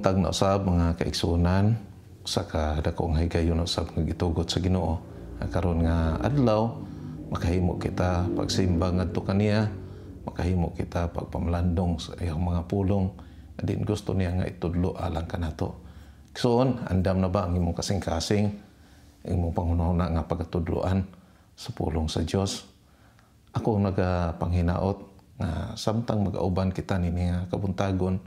buntag na usab, mga kaigsuonan, sa kadakong higayon usab nga gitugot sa Ginoo. Karon nga adlaw, makahimo kita pagsimba ngadto kaniya, makahimo kita pagpamalandong sa iyang mga pulong din gusto niya nga itudlo alang kanato. Igsoon, andam na ba ang imong kasing-kasing, imong panghunahuna nga pagkatudloan sa pulong sa Dios? Ako nagapanghinaot nga samtang magauban kita nini nga kabuntagon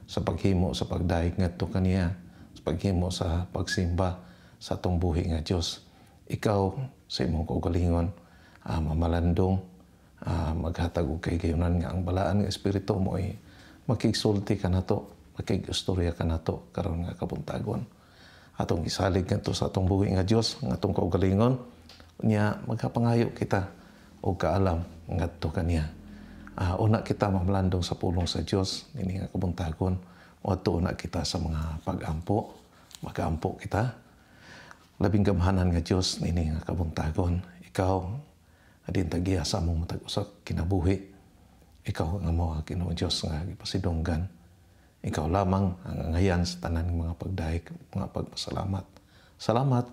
sa paghimo sa pagdayeg ngadto kaniya, sa paghimo sa pagsimba sa atong buhi nga Dios, ikaw sa imong kaugalingon mamalandong, maghatag og kahigayunan nga ang Balaan nga Espiritu mo ay makigsulti kanato, makig-istorya kanato karon nga kabuntagon. Atong gisalig ngadto sa atong buhi nga Dios ang atong kaugalingon, unya magkapangayo kita og kaalam ngadto kaniya. Una kita mamalandong sa pulong sa Dios nini nga kabuntagon. Moadto una kita sa mga pag-ampo. Magaampo kita. Labing gamhanan nga Dios, nini nga kabuntagon, ikaw adin tagiya sa among matag usa kinabuhi. Ikaw ang amo, Ginoo Dios, nga gipasidunggan. Ikaw lamang ang angayan sa tanan mga pagdayeg, mga pagpasalamat. Salamat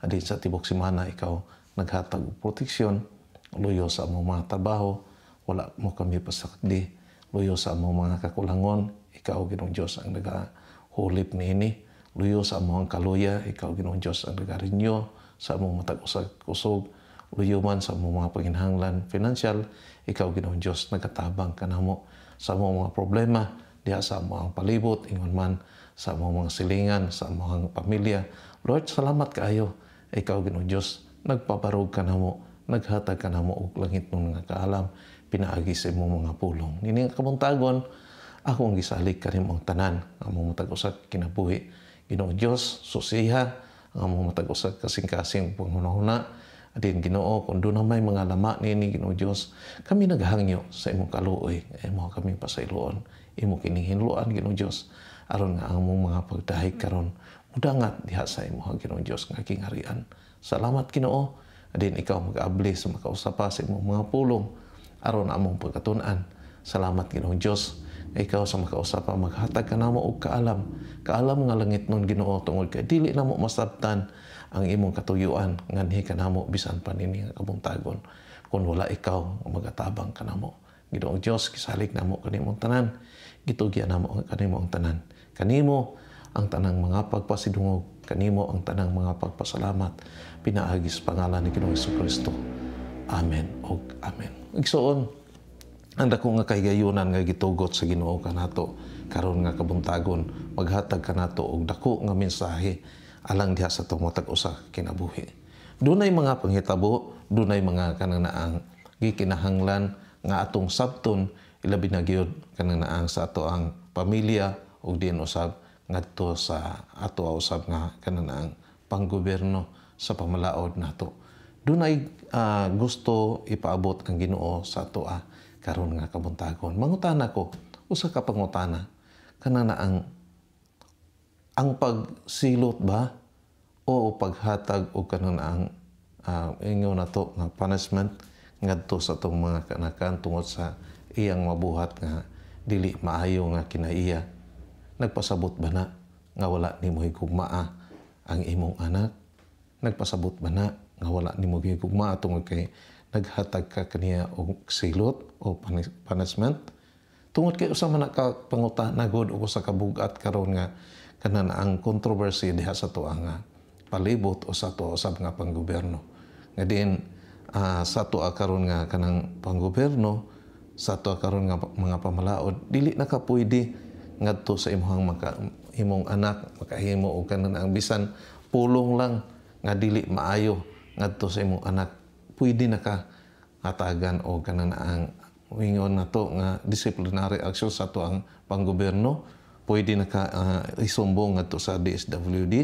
adin sa tibok semana ikaw naghatag og proteksyon, luyo sa among mga trabaho, wala mo kami pasakdi, luyo sa among mga kakulangon, ikaw, Ginoong Dios, ang nagahulip niini, luyo sa among kaluya, ikaw, Ginoong Dios, ang nagarenew sa among matag usa kusog, luyo man sa among mga panginahanglan financial, ikaw, Ginoong Dios, nagatabang kanamo sa among mga problema diha sa among palibot, ingon man sa among mga silingan, sa among pamilya. Lord, salamat kaayo. Ikaw, Ginoong Dios, nagpabarog kanamo, naghatag kanamo og langit nga kaalam pinaagi sa imong mga pulong. Nini nga kabuntagon, ako ang gisalig kanimo ang tanan, ang among matag usa kinabuhi. Ginoong Dios, susiha ang among matag usa kasing-kasing panghunahuna. Adin Ginoo, kung duna may mga lama nini, Ginoo Dios, kami naghangyo sa imong kaluoy, imo kami pasayloon, imo kining hinluan, Ginoo Dios, aron nga ang among mga pagdahig karon mudangat diha sa imo, Ginoo Dios, nga gingharian. Salamat, Ginoo, adin ikaw mag-abli sa makausapa sa imong mga pulong aron among pagkatun-an. Salamat, Ginoong Dios, ikaw sa makausapa maghatag kanamo og kaalam. Kaalam nga langit nun, Ginoo, tungod kay dili namo masabtan ang imong katuyuan nganhi kanamo bisan pa nini nga kabuntagon kung wala ikaw nga magatabang kanamo. Ginoong Dios, gisalig namo kanimo ang tanan. Gitugyan namo kanimo ang tanan. Kanimo ang tanang mga pagpasidungog, kanimo ang tanang mga pagpasalamat pinaagi sa pangalan ni Ginoong Kristo. Amen og amen. Igsoon, ang dako nga kahigayunan nga gitugot sa Ginoo kanato karon nga kabuntagon, maghatag kanato og dako nga mensahe alang diha sa atong matag usa kinabuhi. Dunay mga panghitabo, dunay mga kanang naang gikinahanglan nga atong sabton, ilabi na gyud kanang naang sa ato ang pamilya ug diin usab ngadto sa ato usab nga kanang naang panggobyerno sa pamalaod nato. Dunay gusto ipaabot ang Ginoo sa ato karon nga kabuntagon. Mangutana ko, usa ka pangutana, kanang naang ang pagsilot ba o paghatag og kanang naang ingon nato nga punishment ngadto sa atong mga kanakan tungod sa iyang mabuhat nga dili maayo nga kinaiya, nagpasabot ba na nga wala nimo higugmaa ang imong anak? Nagpasabot ba na nga wala nimo higugmaa tungod kay naghatag ka kaniya og silot o punishment? Tungod kay usa man na ka pangutana gud o usa ka bug-at karon nga kanan ang controversy diha sa tuwa nga palibot o sa tuwa usab nga panggobyerno. Nga diin sa tuwa karon nga kanang panggobyerno, sa tuwa karon nga mga pamalaod, dili na ka pwede ngadto sa imong maka, imong anak makahimo og kanan ang bisan pulong lang nga dili maayo ngadto sa imong anak, pwede na ka hatagan og kanan ang ingon nato nga disciplinary action sa ato ang panggobyerno, pwede na ka isumbong ngadto sa DSWD,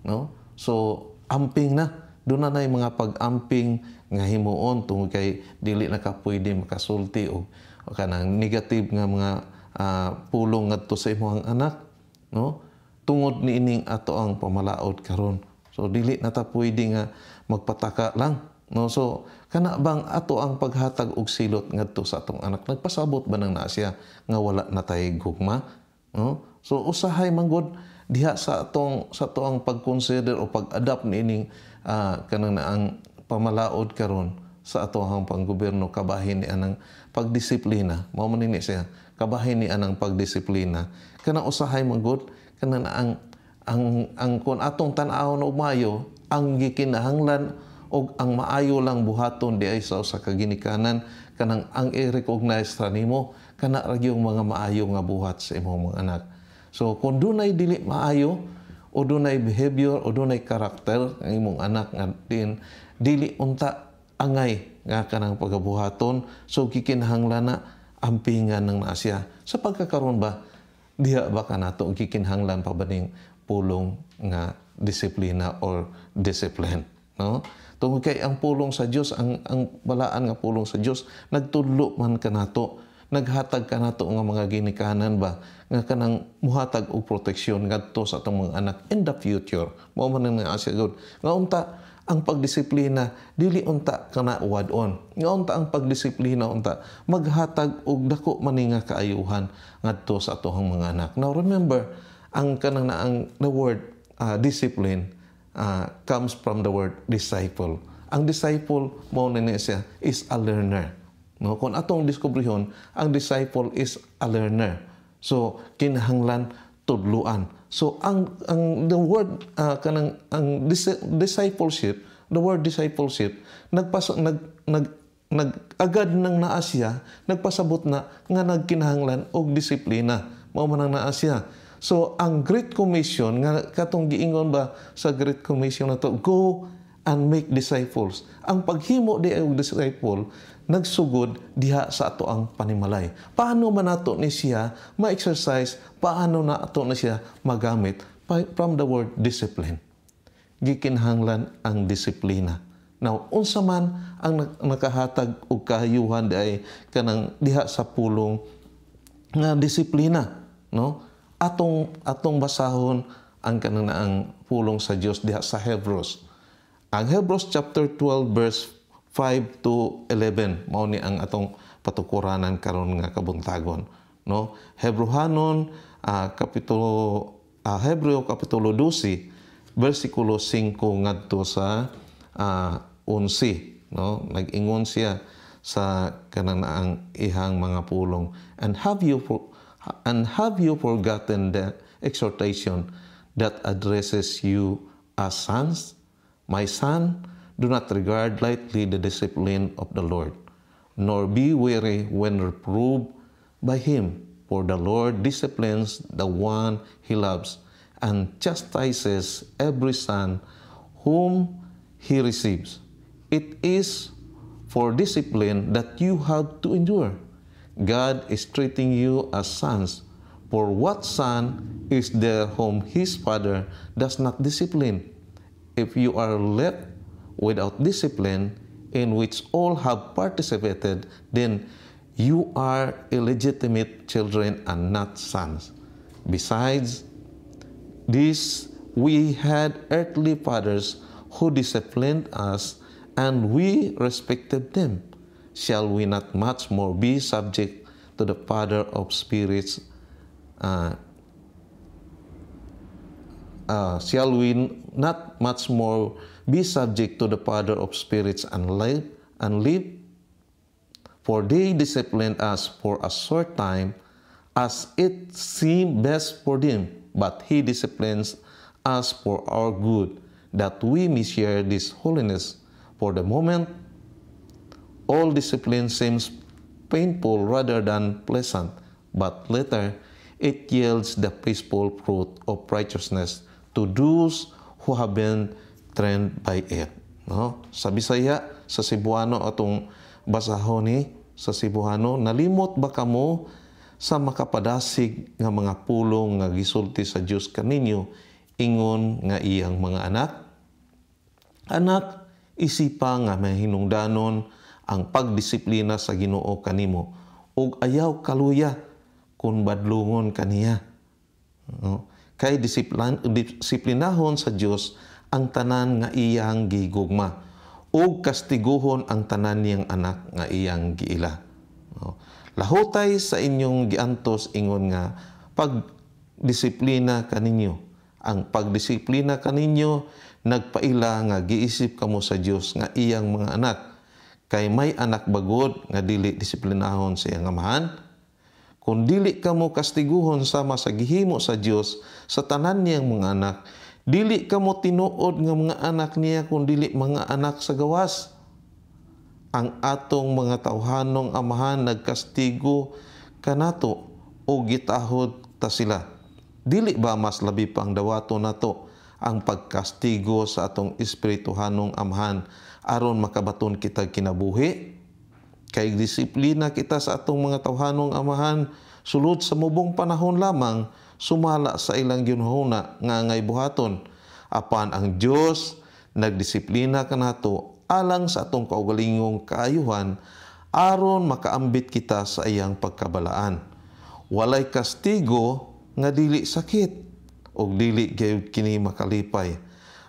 no? So amping na, doon na mga pag-amping nga himuon tungod kay dili na ka pwede makasulti og kanang negative nga mga pulong ngadto sa imong anak, no, tungod niining ato ang pamalaod karon. So dili na ta pwede nga magpataka lang, no? So kana bang ato ang paghatag og silot ngadto sa atong anak, nagpasabot ba nang naa siya nga wala na tay gugma, no? So usahay man gud diha sa atoang pag-consider o pag-adapt niining kanang naang pamalaod karon sa atoang panggobyerno kabahin ni anang pagdisiplina. Mao man ni siya, kabahin ni anang pagdisiplina. Kanang usahay man gud kanang ang ang ang kung atong tan-awon og maayo ang gikinahanglan og ang maayo lang buhaton di ay sa usa ka ginikanan, kanang ang i-recognize ra nimo kana ra gyung mga maayo nga buhat sa imong mga anak. So kung dunay dili maayo o dunay behavior o dunay karakter ang imong anak nga din dili unta angay nga kanang pagabuhaton, so gikinahanglan na ampingan ng naa siya. Sa pagkakaron ba, diha ba kanato gikinahanglan pa ba ning pulong nga disiplina or discipline, no? Tungod kay ang pulong sa Dios, ang balaan nga pulong sa Dios, nagtudlo man kanato, naghatag kanato nga mga ginikanan ba nga kanang muhatag og proteksyon ngadto sa atong mga anak in the future. Mao man ang siya gud nga unta ang pagdisiplina dili unta kana wad-on, nga unta ang pagdisiplina unta maghatag og dako man nga kaayuhan ngadto sa atohang mga anak. Now remember, ang kanang na ang the word discipline comes from the word "disciple." Ang disciple mao na ni siya is a learner. No, kung atong diskubrihon, ang disciple is a learner. So kinahanglan tudluan. So ang the word kanang ang discipleship, the word "discipleship" nagpas nag nag nag agad nang naa siya, nagpasabot na nga nagkinahanglan og disiplina. Mao man ang naa siya. So ang Great Commission nga katong giingon ba sa Great Commission na to, "Go and make disciples." Ang paghimo di og disciple nagsugod diha sa ato ang panimalay. Paano man nato ni siya ma-exercise, paano na ato na siya magamit? From the word "discipline." Gikinahanglan ang disiplina. Now, unsa man ang nakahatag og kaayuhan di kanang diha sa pulong nga disiplina, no? Atong basahon ang kanang ang pulong sa Dios diha sa Hebrews. Ang Hebrews chapter 12 verse 5 to 11 mao ni ang atong patukuranan karon nga kabuntagon, no? Hebrehanon kapitulo Hebreo kapitulo 12 bersikulo 5 ngadto sa 11, no? Nag-ingon siya sa kanang ang ihang mga pulong, And have you forgotten the exhortation that addresses you as sons? My son, do not regard lightly the discipline of the Lord, nor be weary when reproved by him. For the Lord disciplines the one he loves and chastises every son whom he receives. It is for discipline that you have to endure. God is treating you as sons. For what son is there whom his father does not discipline? If you are left without discipline, in which all have participated, then you are illegitimate children and not sons. Besides this, we had earthly fathers who disciplined us, and we respected them. Shall we not much more be subject to the Father of spirits? Shall we not much more be subject to the Father of spirits and live and live? For they disciplined us for a short time as it seemed best for them, but he disciplines us for our good, that we may share his holiness. For the moment, all discipline seems painful rather than pleasant, but later it yields the peaceful fruit of righteousness to those who have been trained by it. No? Sa Bisaya, sa Cebuano atong basahon ni sa Cebuano, "Nalimot ba kamo sa makapadasig nga mga pulong nga gisulti sa Dios kaninyo ingon nga iyang mga anak? Anak, isipa nga mahinungdanon ang pagdisiplina sa Ginoo kanimo ug ayaw kaluya kung badlungon kaniya. No? Kay disiplinahon sa Dios ang tanan nga iyang gigugma ug kastiguhon ang tanan niyang anak nga iyang giila. No? Lahutay sa inyong giantos ingon nga pag disiplina kaninyo. Ang pagdisiplina kaninyo nagpaila nga giisip kamo sa Dios nga iyang mga anak. Kay may anak bagod nga dili disiplinahon sa iyang amahan? Kung dili kamo kastiguhon sama sa gihimo sa Dios sa tanan niyang mga anak, dili kamo tinuod nga mga anak niya kung dili mga anak sa gawas. Ang atong mga tawhanong amahan nagkastigo kanato o gitahod ta sila. Dili ba mas labi pang dawato nato ang pagkastigo sa atong espirituhanong amahan aron makabaton kita kinabuhi? Kay disiplina kita sa atong mga tawhanong amahan sulod sa mubong panahon lamang, sumala sa ilang ginhuna nga ngay buhaton. Apan ang Dios nagdisiplina kanato alang sa atong kaugalingong kaayuhan aron makaambit kita sa iyang pagkabalaan. Walay kastigo nga dili sakit og dili gayud kini makalipay.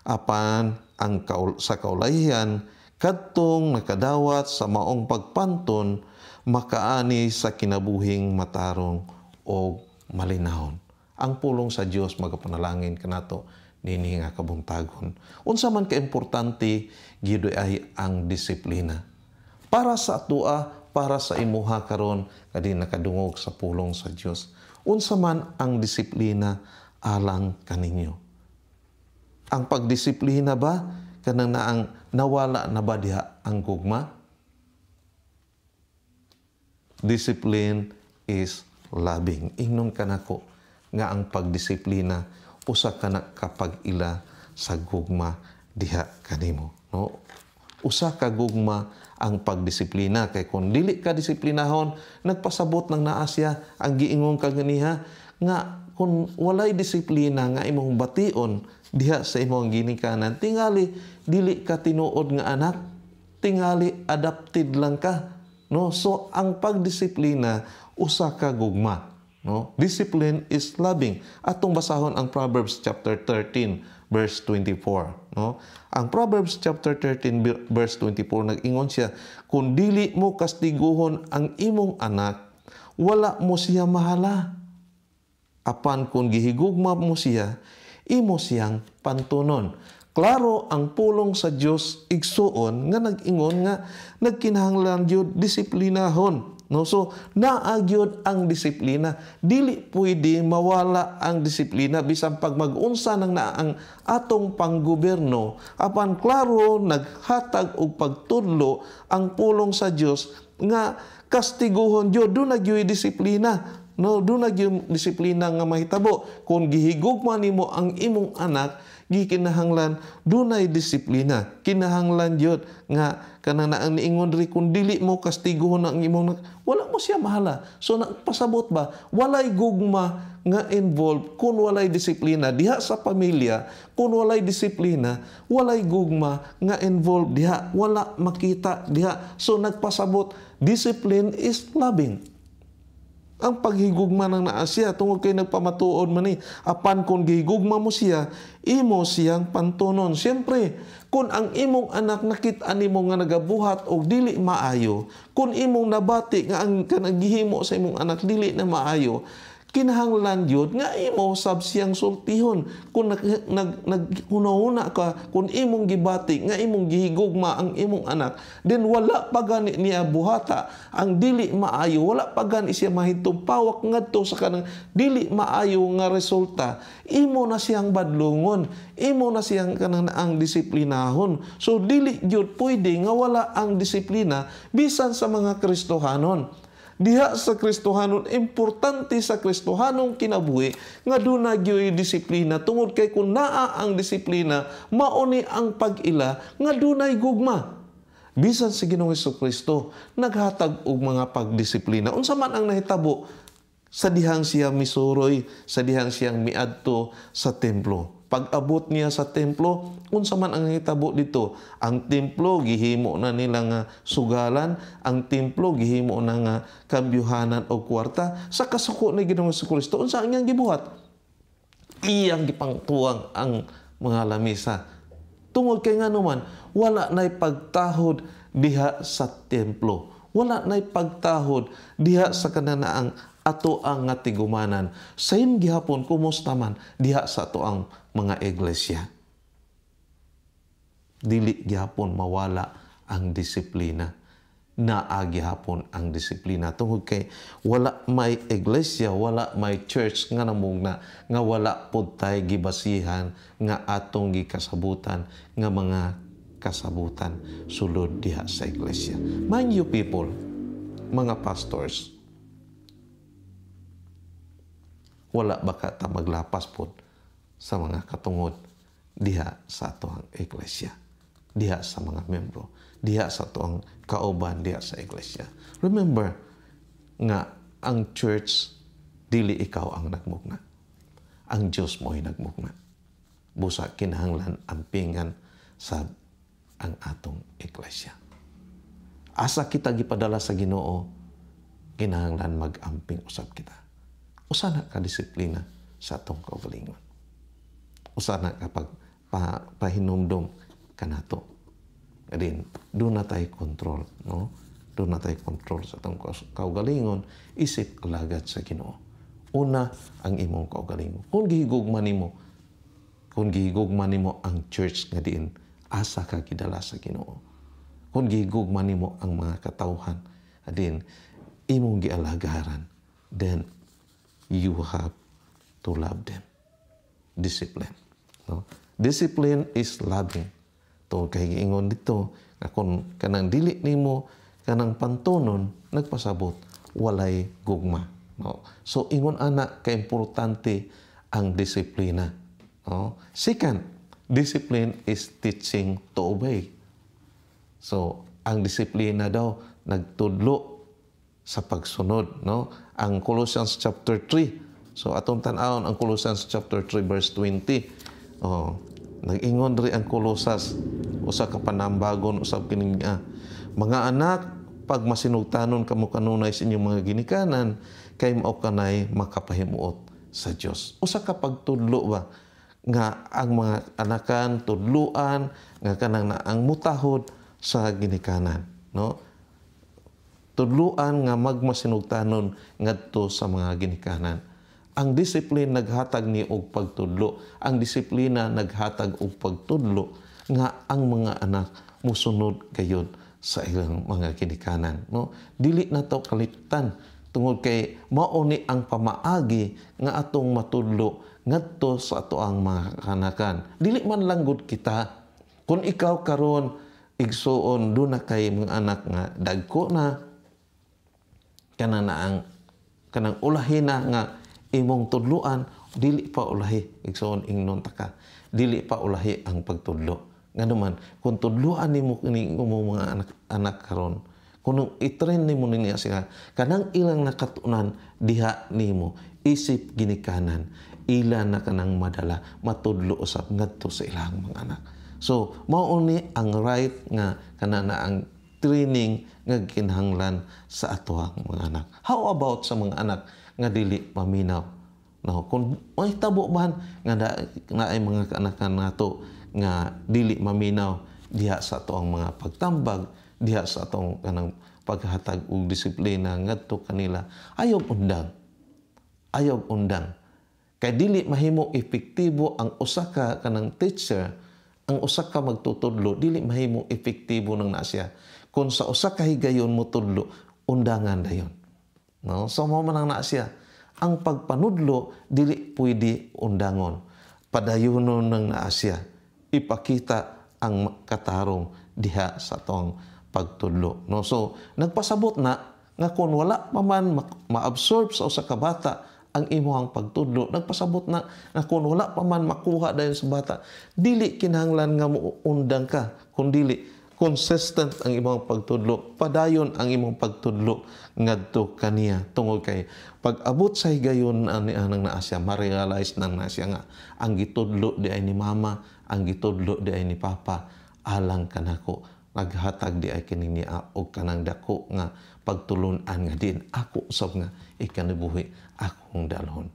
Apan ang sa kaulahian kadtong nakadawat sa maong pagpanton makaani sa kinabuhing matarong o malinahon. Ang pulong sa Dios magapanalangin kanato nini nga kabuntagon. Unsa man kaimportante gyud ay ang disiplina para sa atua, para sa imuha karon kadi nakadungog sa pulong sa Dios. Unsa man ang disiplina alang kaninyo? Ang pagdisiplina ba kanang naang nawala na ba diha ang gugma? Discipline is loving. Ingnon kanako nga ang pagdisiplina usa ka na kapag-ila sa gugma diha kanimo, no? Usa ka gugma ang pagdisiplina, kay kung dili ka disiplinahon, nagpasabot ng naa siya ang giingon kaganiha nga kung walay disiplina nga imong bation diha sa imong ginikanan, tingali dili ka tinuod nga anak, tingali adopted lang ka, no? So ang pagdisiplina usa ka gugma, no? Discipline is loving. Atong basahon ang Proverbs chapter 13 verse 24, no? Ang Proverbs chapter 13 verse 24, nag-ingon siya, kung dili mo kastiguhon ang imong anak, wala mo siya mahala. Apan kung gihigugma mo siya, imo siyang pantunon. Klaro ang pulong sa Dios, igsuon, nga nag-ingon nga nagkinahanglan gyud disiplinahon, no? So naa gyud ang disiplina. Dili pwede mawala ang disiplina bisan pag mag-unsa nang naa ang atong panggobyerno. Apan klaro naghatag og pagtudlo ang pulong sa Dios nga kastiguhon gyud, duna gyud disiplina, no? Duna gyud disiplina nga mahitabo. Kung gihigugma nimo ang imong anak, gikinahanglan dunay disiplina. Kinahanglan gyud nga kanang naang niingon diri, kung dili mo kastiguhon ang imong anak, wala mo siya mahala. So nagpasabot ba walay gugma nga involved kung walay disiplina diha sa pamilya? Kung walay disiplina, walay gugma nga involved diha, wala makita diha. So nagpasabot, discipline is loving. Ang paghigugma ng naa siya, tungod kay nagpamatuod man ni, apan kung gihigugma mo siya, imo siyang pantunon. Siyempre, kung ang imong anak nakit-an nimo nga nagabuhat og dili maayo, kung imong nabati nga ang kanang gihimo sa imong anak dili na maayo, kinahanglan gyud nga imo sab siyang sultihon. Kung naghuna-huna ka, kung imong gibati nga imong gihigugma ang imong anak, then wala pa gani niya buhata ang dili maayo, wala pa gani siya mahitumpawak ngadto sa kanang dili maayo nga resulta, imo na siyang badlungon, imo na siyang kanang ang disiplinahon. So dili gyud pwede nga wala ang disiplina bisan sa mga Kristohanon. Diha sa Kristohanon, importante sa Kristohanong kinabuhi nga duna gyoy disiplina, tungod kay kung naa ang disiplina, mao ni ang pag-ila nga dunay gugma. Bisan si Ginoong Hesukristo naghatag og mga pagdisiplina. Unsa man ang nahitabo sa dihang siya misuroy, sa dihang siyang miadto sa templo? Pag-abot niya sa templo, unsa man ang nahitabo dito? Ang templo gihimo na nila nga sugalan, ang templo gihimo na nga kambyuhanan og kwarta. Sa kasuko ni Ginoong Hesukristo, unsa ang iyang gibuhat? Iyang gipangtuwang ang mga lamisa. Tungod kay ngano man, wala nay pagtahod diha sa templo. Wala nay pagtahod diha sa kananaang ato ang nga tigumanan. Same gihapon, kumusta man diha sa ato ang mga iglesia. Dili gihapon mawala ang disiplina. Naa gihapon ang disiplina tungod kay wala may iglesia, wala may church nga namugna nga wala pud tay gibasihan nga atong gikasabutan nga mga kasabutan sulod diha sa iglesia. Mind you people, mga pastors, wala ba ka ta maglapas pod sa mga katungod diha sa atoang iglesia, diha sa mga membro, diha sa atoang kauban diha sa iglesia? Remember nga ang church, dili ikaw ang nagmugna. Ang Diyos mo'y nagmugna. Busa kinahanglan ampingan sa ang atong iglesia. Asa kita gipadala sa Ginoo, kinahanglan mag-amping usab kita. Usa na ka disiplina sa atong kaugalingon. Usa na ka pahinumdom kanato. Adin, duna tay control, no? Duna tay control sa atong kaugalingon isip alagad sa Ginoo. Una ang imong kaugalingon. Kung gihigugma nimo ang church nga diin asa ka gidala sa Ginoo. Kung gihigugma nimo ang mga katawhan adin imong gialagaran, then you have to love them. Discipline. No? Discipline is loving. To kay giingon dito nga kung kanang dili nimo kanang pantonon, nagpasabot walay gugma, no? So ingon ana ka importante ang disiplina, no? Second, discipline is teaching to obey. So ang disiplina daw nagtudlo sa pagsunod, no? Ang Colossians chapter 3. So atong tan-awon ang Colossians chapter 3 verse 20. Oh, nag-ingon diri ang Colosas, usa ka panambagon usab kining mga anak, pag masinugtanon kamo kanunay sa inyong mga ginikanan, kay mao kanay makapahimuot sa Dios. Usa ka pagtudlo ba nga ang mga anakan tudluan nga kanang na ang mutahod sa ginikanan, no? Tudluan nga magmasinugtanon ngadto sa mga ginikanan. Ang disiplina naghatag ni og pagtudlo. Ang disiplina naghatag og pagtudlo nga ang mga anak musunod gayud sa ilang mga ginikanan, no? Dili na to kaliptan tungod kay mao ni ang pamaagi nga atong matudlo ngadto sa ato ang mga kanakan. Dili man lang gud kita. Kung ikaw karon, igsuon, duna kay mga anak nga dagko na, kana na ang kanang ulahi na nga imong tudluan, dili pa ulahi, igsuon, ingnon ta ka, dili pa ulahi ang pagtudlo. Nganuman kung tudluan nimo kini imong mga anak karon, kung i-train nimo niya sila kanang ilang nakatunan diha nimo isip ginikanan, ila na kanang madala matudlo usab ngadto sa ilang mga anak. So mao ni ang right nga kana na ang training nga kinahanglan sa atoang mga anak. How about sa mga anak nga dili paminaw? No, kung mahitabo man nga naay mga kaanakan nato nga dili maminaw diha sa atoang mga pagtambag, diha sa atong kanang paghatag og disiplina ngadto kanila, ayaw undang. Ayaw undang. Kay dili mahimo epektibo ang usa ka kanang teacher, ang usa ka magtutudlo, dili mahimo epektibo nang naa siya kung sa usa ka higayon mo tudlo, undangan dayon. No? So mao man ang naa siya. Ang pagpanudlo dili pwede undangon. Padayonon nang naa siya. Ipakita ang katarong diha sa atong pagtudlo. No? So nagpasabot na nga kung wala pa man ma-absorb sa usa ka bata ang imuhang pagtudlo, nagpasabot na nga kung wala pa man makuha dayon sa bata, dili kinahanglan nga muundang ka, kun dili consistent ang imong pagtudlo, padayon ang imong pagtudlo ngadto kaniya, tungod kay pag-abot sa higayon ani anang naa siya, ma-realize nang naa siya nga ang gitudlo di ay ni mama, ang gitudlo di ay ni papa, alang kanako, naghatag di ay kini niya og kanang dako nga pagtulun-an nga din ako usab nga ikanibuhi akong dalhon.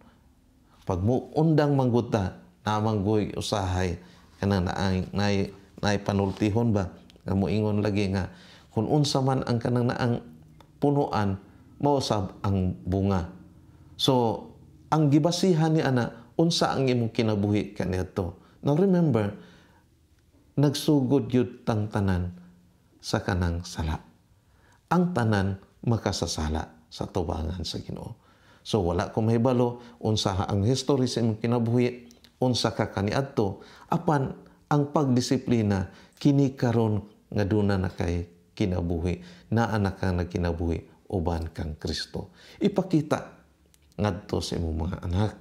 Pag mo undang mangguta, namanggoy usahay kanang naay nay nay panultihon ba nga moingon lagi nga kung unsa man ang kanang naang punuan, mausab ang bunga. So, ang gibasihan ni ana, unsa ang imong kinabuhi kaniadto. Now remember, nagsugod yun tang tanan sa kanang sala. Ang tanan makasasala sa tubangan sa Ginoo. So wala ko mahibalo unsa ang history sa imong kinabuhi, unsa ka kaniadto, apan ang pagdisiplina kini karon nga duna na kay kinabuhi, naa na ka nagkinabuhi uban kang Kristo. Ipakita ngadto sa imong mga anak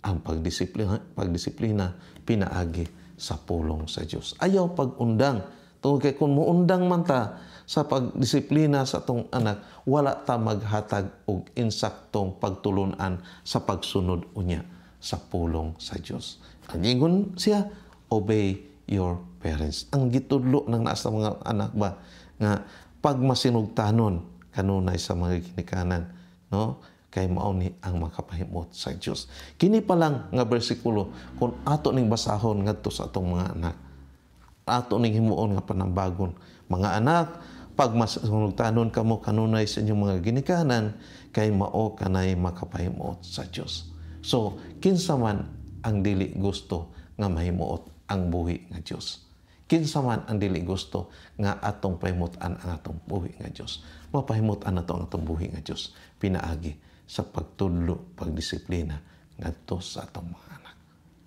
ang pagdisiplina pinaagi sa pulong sa Dios. Ayaw pag-undang. Tungod kay kung muundang man ta sa pagdisiplina sa atong anak, wala ta maghatag og insaktong pagtulunan sa pagsunod unya sa pulong sa Dios. Ang ingon siya, obey your parents. Ang gitudlo ng naa sa mga anak ba nga pag masinugtanon kanunay sa mga ginikanan, no? Kay mao ni ang makapahimot sa Dios. Kini pa lang nga bersikulo kung ato ning basahon ngadto sa atong mga anak, ato ning himuon nga panambagon. Mga anak, pag masinugtanon kamo kanunay sa inyong mga ginikanan, kay mao kanay makapahimot sa Dios. So, kinsa man ang dili gusto nga mahimuot ang buhi nga Dios? Kinsa man ang dili gusto nga atong pahimutan ang atong buhi nga Dios? Mapahimutan nato ang atong buhi nga Dios pinaagi sa pagtudlo, pagdisiplina ngadto sa atong mga anak.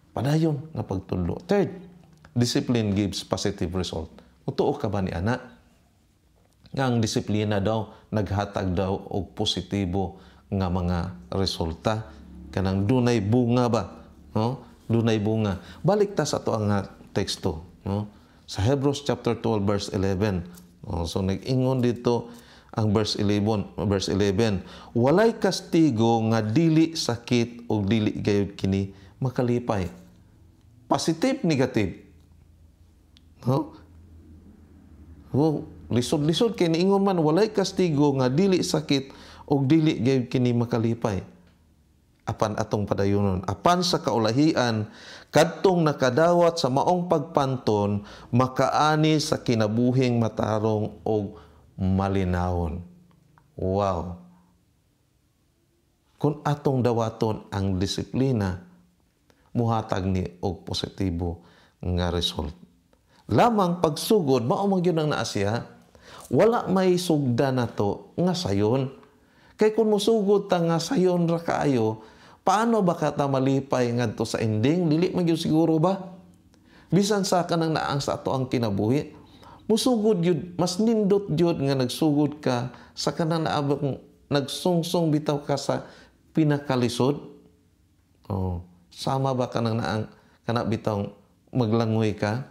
Padayon nga pagtudlo. Third, discipline gives positive result. Mutuo ka ba ni ana nga ang disiplina daw naghatag daw og positibo nga mga resulta, kanang dunay bunga ba, no? Dunay bunga. Balik ta sa ato ang teksto, no? Sa Hebrews chapter 12 verse 11. Oh, so nag-ingon dito ang verse 11, verse 11, walay kastigo nga dili sakit o dili gayud kini makalipay. Positive, negative. No? Oh, lisod-lisod kay niingon man walay kastigo nga dili sakit o dili gayud kini makalipay. Apan atong padayonon, apan sa kaulahian kadtong nakadawat sa maong pagpanton makaani sa kinabuhing matarong og malinawon. Wow. Kung atong dawaton ang disiplina, muhatag ni og positibo nga result. Lamang pagsugod, mao man gyud ang naa siya, wala may sugda nato nga sayon. Kay kung musugod ta nga sayon ra kaayo, paano ba ka ta malipay ngadto sa ending? Dili man gyud siguro ba? Bisan sa kanang naang sa ato ang kinabuhi, musugod yun, mas nindot yun nga nagsugod ka sa kanang naabang nagsungsong bitaw ka sa pinakalisod. Oh, sama ba kanang naang kana bitaw maglangoy ka?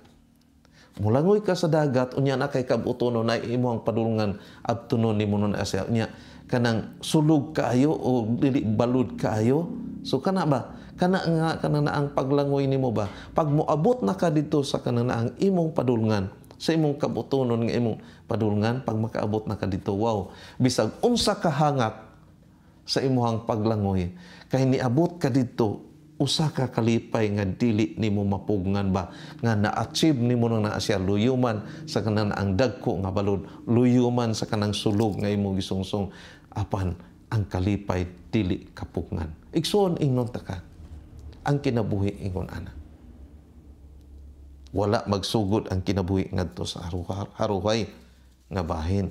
Mulangoy ka sa dagat, unya na kay kabutono na imo ang padulungan abtunon nimo nun asya. Unya kanang sulog kaayo o dili balud kaayo. So kana ba? Kana nga kanang naang paglangoy nimo ba? Pag moabot na ka didto sa kanang naang imong padulungan, sa imong kabutonon nga imong padulngan, pag makaabot na ka didto, wow, bisag unsa ka hangak sa imuhang paglangoy, kay niabot ka didto, usa ka kalipay nga dili nimo mapugngan ba, nga na-achieve nimo nang naa siya, luyuman sa kanang ang dagko nga balod, luyuman sa kanang sulog nga imong gisungsong, apan ang kalipay dili kapugngan. Igsuon ingnon ta ka, ang kinabuhi ingon ana. Wala magsugod ang kinabuhi ngadto sa haruhay nga bahin,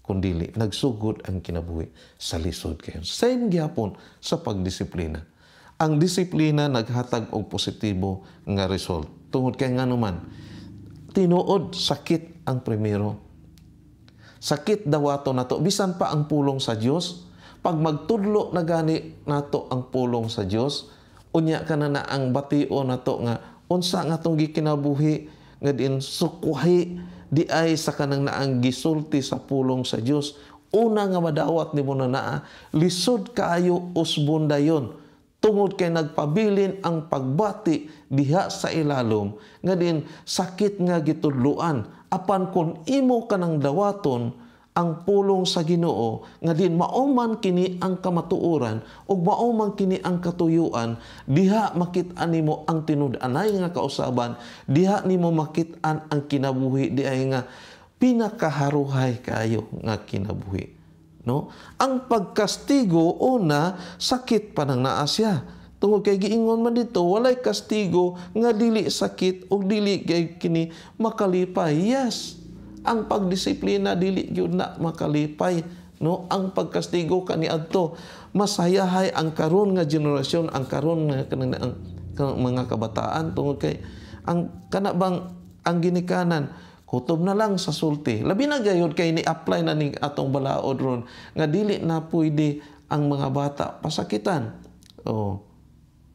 kundili nagsugod ang kinabuhi sa lisod kayo. Same gihapon sa pagdisiplina. Ang disiplina naghatag og positibo nga result. Tungod kay ngano man, tinuod sakit ang primero. Sakit dawato nato bisan pa ang pulong sa Dios. Pag magtudlo na gani nato ang pulong sa Dios, unya ka na ang batio nato nga unsa nga tong gikinabuhi nga din sukwahi di ay sa kanang naang gisulti sa pulong sa Dios. Una nga madawat nimo na naa, lisod kaayo usbon dayon. Tungod kay nagpabilin ang pagbati diha sa ilalom nga din sakit nga gitudloan. Apan kun imo kanang dawaton ang pulong sa Ginoo nga din mao man kini ang kamatuoran ug mao man kini ang katuyuan, diha makit-an nimo ang tinud-anay nga kausaban, diha nimo makit-an ang kinabuhi di ay nga pinakaharuhay kayo nga kinabuhi. No? Ang pagkastigo, una, sakit pa nang naa siya. Tungod kay giingon man dito, walay kastigo nga dili sakit o dili kay kini makalipay. Yes, ang pagdisiplina dili gyud na makalipay. No, ang pagkastigo kaniadto masayahay ang karon nga generasyon, ang karon nga kanang ang mga kabataan, tungod kay ang kana bang ang ginikanan kutob na lang sa sulti. Labi na gayud kay ni-apply na ning atong balaod ron nga dili na pwede ang mga bata pasakitan. Oh,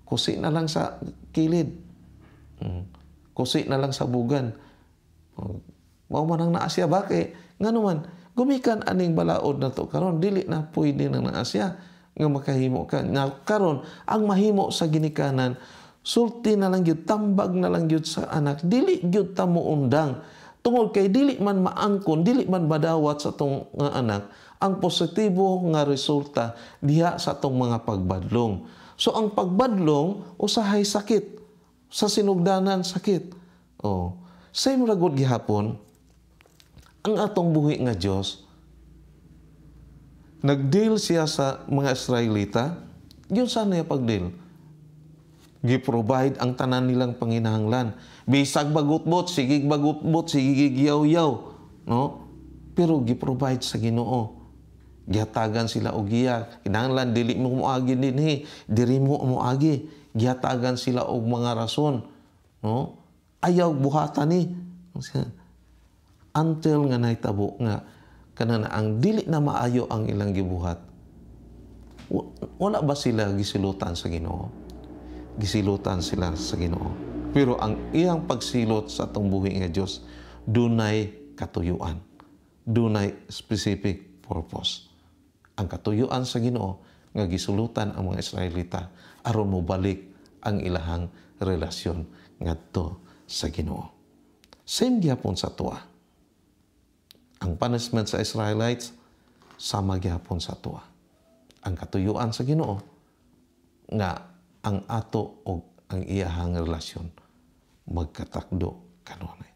kusi na lang sa kilid. Kusi na lang sa bugan. Oh, mao man ang naa siya ba kay ngano man gumikan aning balaod na to karon, dili na pwede nang naa siya nga makahimo ka. Nga karon ang mahimo sa ginikanan, sulti na lang gyud, tambag na lang gyud sa anak, dili gyud ta moundang tungod kay dili man maangkon, dili man madawat sa atong nga anak ang positibo nga resulta diha sa atong mga pagbadlong. So ang pagbadlong usahay sakit sa sinugdanan, sakit. Oh, same ra gud gihapon ang atong buhi nga Dios. Nag-deal siya sa mga Israelita. Yun sana niya pag-deal, gi-provide ang tanan nilang panginahanglan. Bisag bagutbot, sige bagutbot, sige giyaw-yaw, no? Pero gi-provide sa Ginoo. Gihatagan sila og giya. Kinahanglan dili mo moagi dinhi, diri mo moagi. Gihatagan sila og mga rason, no? Ayaw buhatan ni. Until nga nahitabo nga kanang ang dili na maayo ang ilang gibuhat. Wala ba sila gisilutan sa Ginoo? Gisilutan sila sa Ginoo. Pero ang iyang pagsilot sa atong buhi nga Dios, dunay katuyuan. Dunay specific purpose. Ang katuyuan sa Ginoo nga gisulutan ang mga Israelita aron mobalik ang ilahang relasyon ngadto sa Ginoo. Same gyapon sa atoa. Ang punishment sa Israelites, sama gyapon sa atoa. Ang katuyuan sa Ginoo nga ang ato og ang iyahang relasyon magkatakdo kanunay.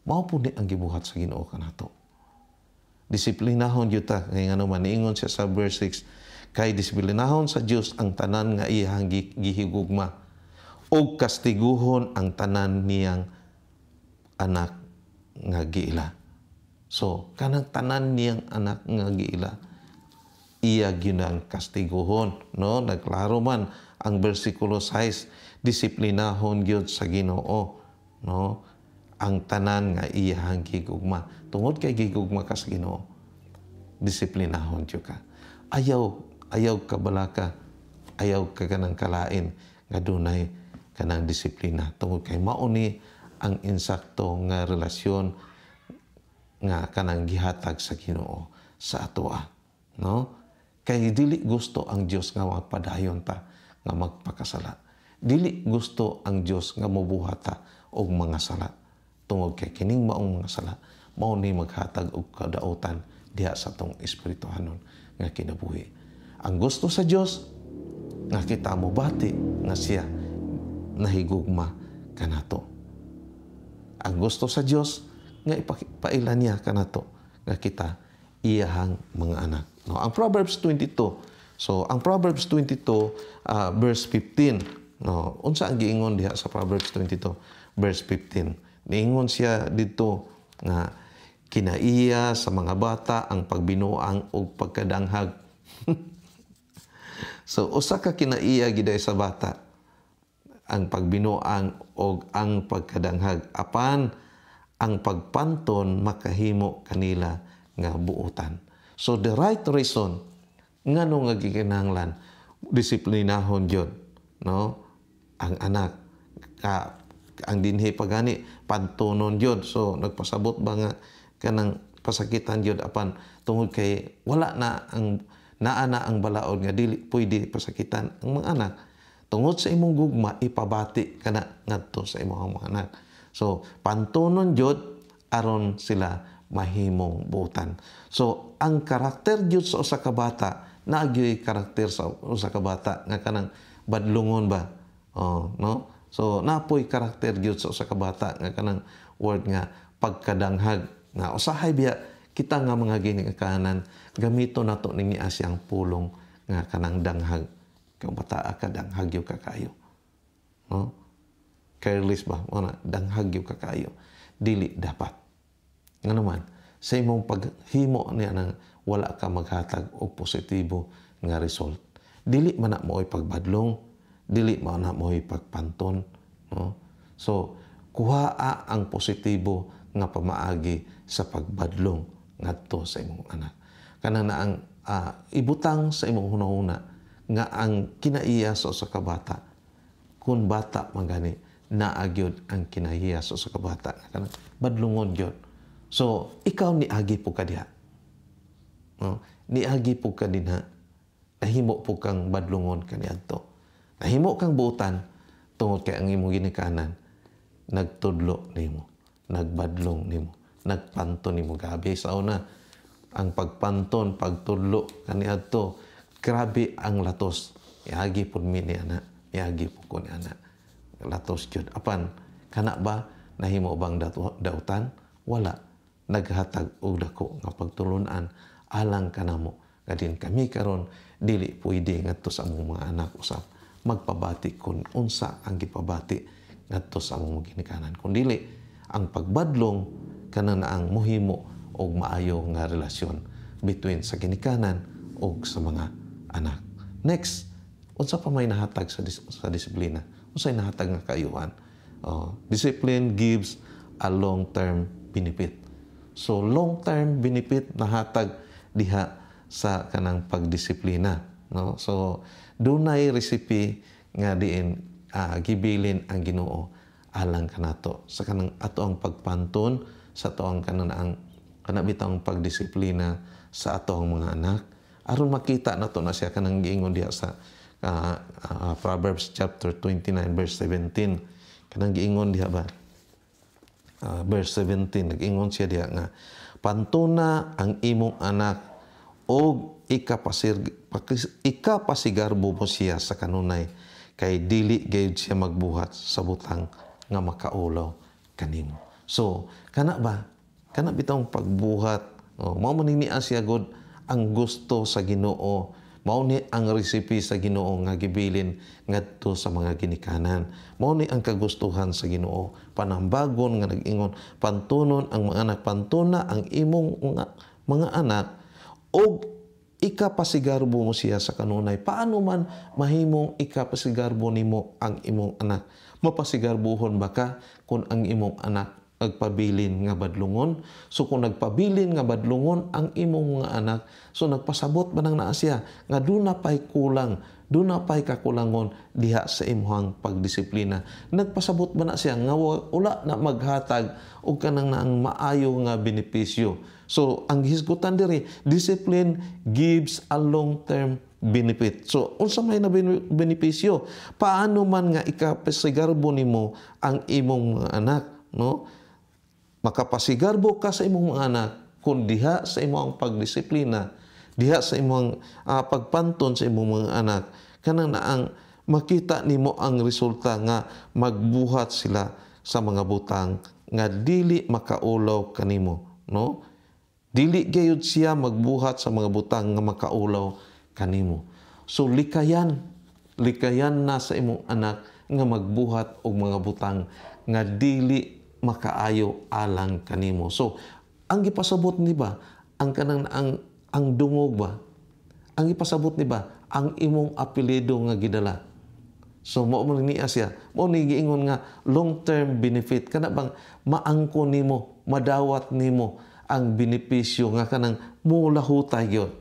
Mao po ni ang gibuhat sa Ginoo kanato. Disiplinahon gyud ta kay ngano man niingon siya sa verse 6, kay disiplinahon sa Dios ang tanan nga iyahang gihigugma ug kastiguhon ang tanan niyang anak nga giila. So, kanang tanan niyang anak nga giila, iya gyud kastiguhon, no? Nagklaro man ang bersikulo 6, disiplinahon gyud sa Ginoo, no, ang tanan nga iyahang gigugma. Tungod kay gigugma ka sa Ginoo, disiplinahon gyud ka. Ayaw ayaw ka balaka, ayaw ka kanang kalain nga dunay kanang disiplina tungod kay mao ni ang insakto nga relasyon nga kanang gihatag sa Ginoo sa atoa, no? Kay dili gusto ang Dios nga magpadayon ta nga magpakasala. Dili gusto ang Dios nga mobuhat ta og mga sala. Tungod kay kining maong mga sala, mao ni maghatag og kadautan diha sa atong espirituhanon nga kinabuhi. Ang gusto sa Dios nga kita mobati nga siya nahigugma kanato. Ang gusto sa Dios nga ipaila niya kanato nga kita iyahang mga anak. No, ang Proverbs 22. So, ang Proverbs 22 verse 15. No, unsa ang giingon diha sa Proverbs 22 verse 15? Niingon siya dito nga kinaiya sa mga bata ang pagbinuang ug pagkadanghag. So, usa ka kinaiya giday sa bata ang pagbinuang og ang pagkadanghag, apan ang pagpanton makahimo kanila nga buotan. So the right reason ngano nga gikinahanglan disiplinahon gyud, no, ang anak ka, ang dinhi pagani pantonon gyud. So nagpasabot ba nga kanang pasakitan gyud, apan tungod kay wala na ang naa na ang balaod nga dili pwede pasakitan ang mga anak, tungod sa imong gugma ipabati kana ngadto sa imong mga anak. So pantonon gyud aron sila mahimong buotan. So ang karakter gyud sa usa ka bata, naa gyud karakter sa usa ka bata nga kanang badlungon ba. Oh, no? So napoy karakter gyud sa usa ka bata nga kanang word nga pagkadanghag nga usahay biya Kita nga mga ginikanan, gamito nato ning siyang pulong nga kanang danghag. Kung bata ka, danghag gyud ka kayo. No? Careless ba? Mao na, danghag gyud ka kayo. Dili dapat. Nga naman, sa imong paghimo niya nang wala ka maghatag og positibo nga result. Dili man na mo'y pagbadlong, dili man na mo'y pagpanton. No? So, kuhaa ang positibo nga pamaagi sa pagbadlong ngadto sa imong anak. Kanang na ang ibutang sa imong hunahuna nga ang kinaiya sa usa ka bata, kung bata man gani, naa gyud ang kinaiya sa usa ka bata kanang badlungon gyud. So ikaw niagi po ka diha, no? Niagi po ka dinha, nahimo po kang badlungon kaniadto, nahimo kang buutan tungod kay ang imong ginikanan nagtudlo nimo, nagbadlong nimo, nagpanton nimo. Gabi sa una ang pagpanton, pagtudlo kaniadto, grabe ang latos. Iagi pud mi ni ana, iagi pud ko ni ana, latos gyud. Apan kana ba nahimo bang dautan? Wala. Naghatag og dako nga pagtulunan alang kanamo nga din kami karon dili pwede ngadto sa among mga anak usab magpabati kun unsa ang gipabati ngadto sa among ginikanan. Kun dili ang pagbadlong, kanang na ang muhimo og maayo nga relasyon between sa ginikanan og sa mga anak. Next, unsa pa may nahatag sa disiplina? Unsa nahatag nga kaayuhan? Oh, discipline gives a long-term benefit. So long-term benefit nahatag diha sa kanang pagdisiplina, no? So dunay recipe nga diin gibilin ang Ginoo alang kanato sa kanang ato ang pagpanton sa ato ang kanang ang kana bitang pagdisiplina sa ato ang mga anak, aron makita nato na siya kanang giingon diha sa Proverbs chapter 29 verse 17. Kanang giingon diha ba, verse 17, nag-ingon siya diha nga pantuna ang imong anak og ikapasigarbo mo siya sa kanunay, kay dili gayud siya magbuhat sa butang nga makaulaw kanimo. So kana ba, kana bitong pagbuhat, oh, mao man ni siya god ang gusto sa Ginoo. Mao ni ang recipe sa Ginoo nga gibilin ngadto sa mga ginikanan. Mao ni ang kagustuhan sa Ginoo. Panambagon nga nag-ingon, pantunon ang mga anak, pantuna ang imong mga anak og ikapasigarbo mo siya sa kanunay. Paano man mahimong ikapasigarbo nimo ang imong anak? Mapasigarbohon ba ka kung ang imong anak nagpabilin nga badlungon? So kung nagpabilin nga badlungon ang imong mga anak, so nagpasabot ba nang naa siya nga duna pay kulang, duna pay kakulangon diha sa imong pagdisiplina? Nagpasabot ba na siya nga wala na maghatag og kanang naang maayo nga benepisyo? So ang gihisgutan diri, discipline gives a long-term benefit. So unsa may na benepisyo? Paano man nga ikapasigarbo nimo ang imong mga anak, no? Makapasigarbo ka sa imong mga anak kung diha sa imong pagdisiplina, diha sa imong pagpanton sa imong mga anak, kanang naang makita nimo ang resulta nga magbuhat sila sa mga butang nga dili makaulaw kanimo, no? Dili gayud siya magbuhat sa mga butang nga makaulaw kanimo. So likayan, likayan na sa imong anak nga magbuhat og mga butang nga dili makaayo alang kanimo. So ang gipasabot ni ba ang kanang ang dungog ba? Ang gipasabot ni ba ang imong apelyido nga gidala? So mao man niya siya. Mao ni giingon nga long-term benefit, kana bang maangko nimo, madawat nimo ang benepisyo nga kanang mulahutay gyud,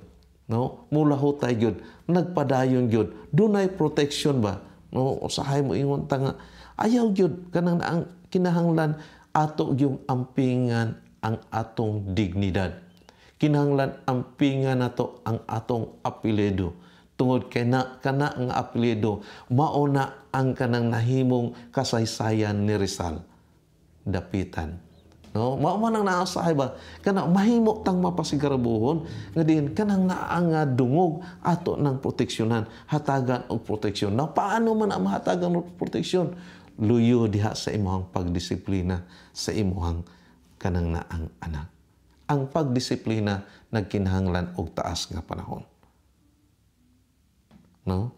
no? Mulahutay gyud, nagpadayon gyud, dunay protection ba, no? Usahay mo ingon ta nga ayaw gyud kanang ang kinahanglan ato gyung ampingan ang atong dignidad. Kinahanglan ampingan nato ang atong apelyido, tungod kay na kana nga apelyido mao na ang kanang nahimong kasaysayan ni Rizal. Dapitan, no? Mao man ang naasahay ba kana mahimo tang mapasigarbuhon nga diin kanang naa nga dungog ato ng proteksyonan, hatagan og proteksyon. Na paano man ang mahatagan og proteksyon? Luyo diha sa imong pagdisiplina sa imong kanang naang anak. Ang pagdisiplina nagkinahanglan og taas nga panahon. No?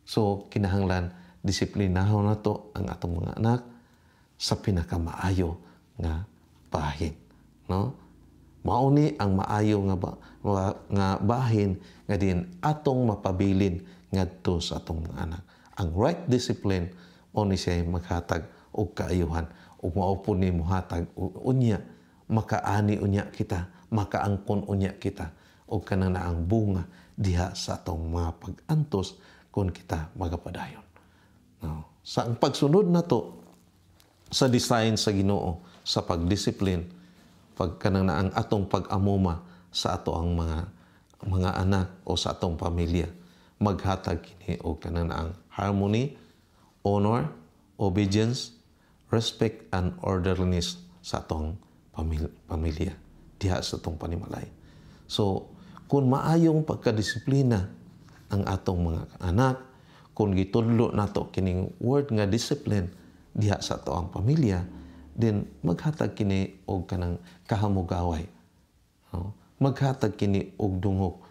So kinahanglan disiplinahon nato ang atong mga anak sa pinakamaayo nga bahin, no? Mao ni ang maayo nga bahin nga din atong mapabilin ngadto sa atong mga anak. Ang right discipline mao ni siya maghatag og kaayuhan ug mao pud ni mohatag unya makaani unya kita, makaangkon unya kita og kanang naang bunga diha sa atong mga pag-antos kung kita magapadayon. No? Sa ang pagsunod nato sa design sa Ginoo sa pagdisiplin, pag kanang naang atong pag-amuma sa ato ang mga anak o sa atong pamilya, maghatag kini og kanang naang harmony, honor, obedience, respect and orderliness sa atong pamilya diha sa atong panimalay. So kung maayong pagkadisiplina ang atong mga anak, kung gitudlo nato kining word nga discipline diha sa ato ang pamilya, then maghatag kini og kanang kahamugaway. No? Maghatag kini og dungog.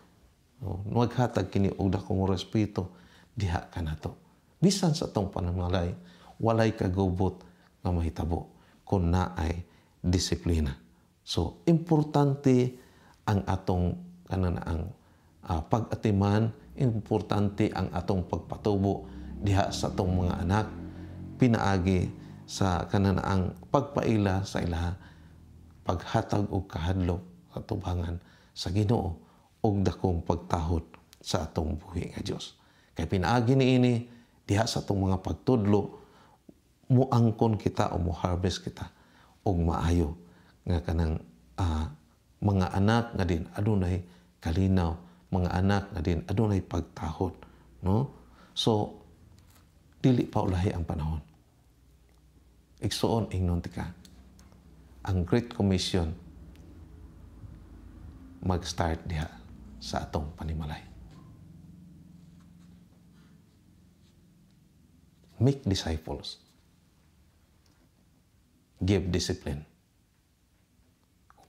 No? Maghatag kini og dakong respeto diha kanato. Bisan sa atong panimalay, walay kagubot nga mahitabo kung naay disiplina. So, importante ang atong kanang ang pag-atiman, importante ang atong pagpatubo diha sa atong mga anak pinaagi sa kanang pagpaila sa ilaha, paghatag og kahadlok sa tubangan sa Ginoo og dakong pagtahod sa atong buhi nga Dios. Kay pinaagi niini diha sa atong mga pagtudlo, muangkon kita o mo-harvest kita og maayo nga kanang mga anak nga din adunay kalinaw, mga anak nga din adunay pagtahod, no? So dili pa ulahi ang panahon. Igsuon, ingnon tika, ang Great Commission mag-start diha sa atong panimalay. Make disciples. Give discipline.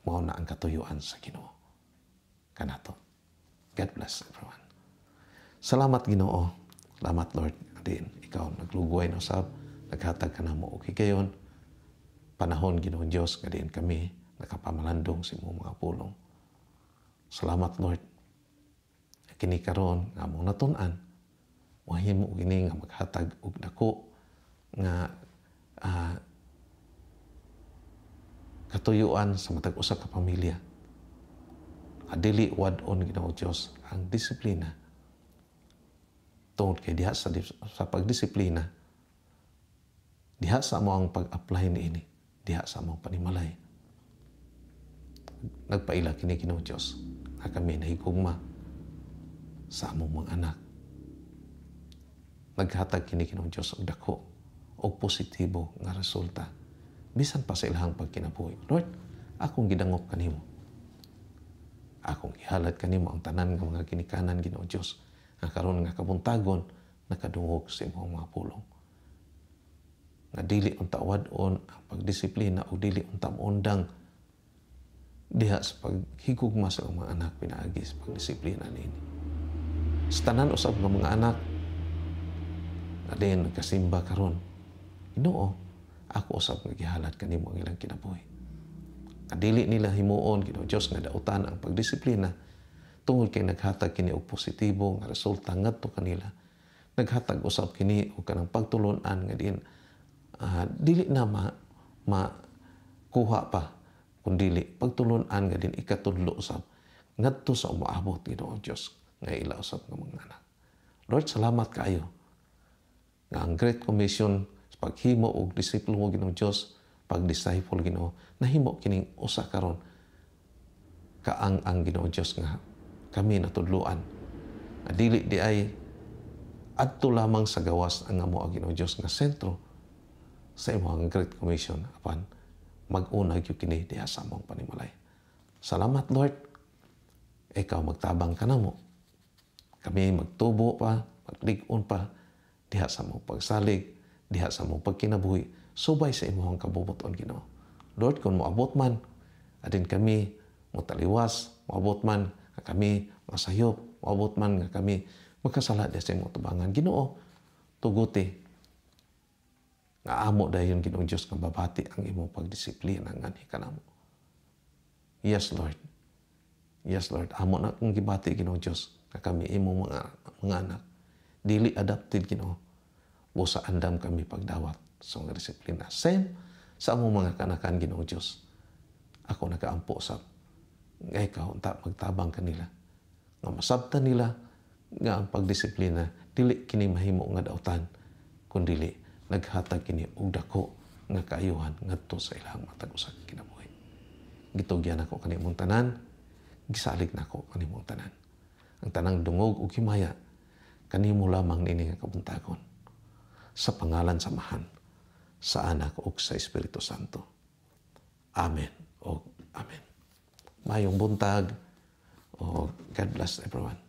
Mao na ang katuyuan sa Ginoo kanato. God bless everyone. Salamat, Ginoo. Salamat, Lord. Din ikaw naglugway na usab, naghatag ka namo og higayon. Panahon, Ginoong Dios, nga diin kami nakapamalandong sa imong mga pulong. Salamat, Lord. Kini karon nga among natun-an, mahimo kini nga maghatag og dako nga katuyuan sa matag usa ka pamilya. Dili wad-on, Ginoo Dios, ang disiplina. Tungod kay diha sa pagdisiplina, diha sa amo ang pag-apply niini, diha sa among panimalay. Nagpaila kini, Ginoo Dios, nga kami nahigugma sa among mga anak. Naghatag kini, Ginoo Dios, og dako og positibo nga resulta bisan pa sa ilahang pagkinabuhi. Lord, akong gidangop kanimo. Akong gihalad kanimo ang tanan nga mga ginikanan, Ginoo Dios, nga karon nga kabuntagon nakadungog sa imong mga pulong. Nga dili unta wad-on ang pagdisiplina o dili unta moundang diha sa paghigugma sa mga anak pinaagi sa pagdisiplina niini. Sa tanan usab nga mga anak nga din nagkasimba karon, Ginoo, ako usab nga gihalad kanimo ang ilang kinabuhi. Nga dili nila himuon, Ginoo Dios, nga dautan ang pagdisiplina tungod kay naghatag kini og positibo nga resulta ngadto kanila. Naghatag usab kini og kanang pagtulon-an nga din dili na makuha pa kun dili pagtulon-an nga din ikatudlo usab ngadto sa umaabot, Ginoo Dios, nga ila usab nga mga anak. Lord, salamat kaayo nga ang Great Commission sa paghimo og disipulo, Ginoo Dios, pag-disciple, Ginoo, nahimo kining usa karon kaang ang, Ginoo Dios, nga kami natudloan. Nga dili di ay adto lamang sa gawas ang amo, Ginoo Dios, nga sentro sa imong Great Commission, apan mag-una gyud kini diha sa among panimalay. Salamat, Lord. Ikaw magtabang kanamo. Kami magtubo pa, maglig-on pa diha sa among pagsalig, diha sa among pagkinabuhi, subay sa imong kabubuton, Ginoo. Lord, kung moabot man, adin kami Motaliwas, moabot man nga kami masayop, moabot man nga kami magkasala sa imong atubangan. Ginoo, tuguti nga amo dayon, Ginoong Dios, nga babati ang imong pagdisiplina nganhi kanamo. Yes, Lord. Yes, Lord. Amo na kung gibati, Ginoong Dios, nga kami imong mga anak. Dili adopted, Ginoo. Busa andam kami pagdawat sa mga disiplina. Same sa among mga kanakan, Ginoong Dios. Ako nagaampo sa nga ikaw unta magtabang kanila. Nga masabtan nila nga ang pagdisiplina dili kini mahimo nga dautan, kundili naghatag kini og dako nga kaayuhan ngadto sa ilang matag usa ka kinabuhi. Gitugyan ako kanimong tanan, gisalig nako kanimong tanan. Ang tanang dungog ug himaya kanimo lamang niini nga kabuntagon. Sa pangalan sa Amahan, sa Anak ug sa Espiritu Santo. Amen o Amen. Maayong buntag o God bless everyone.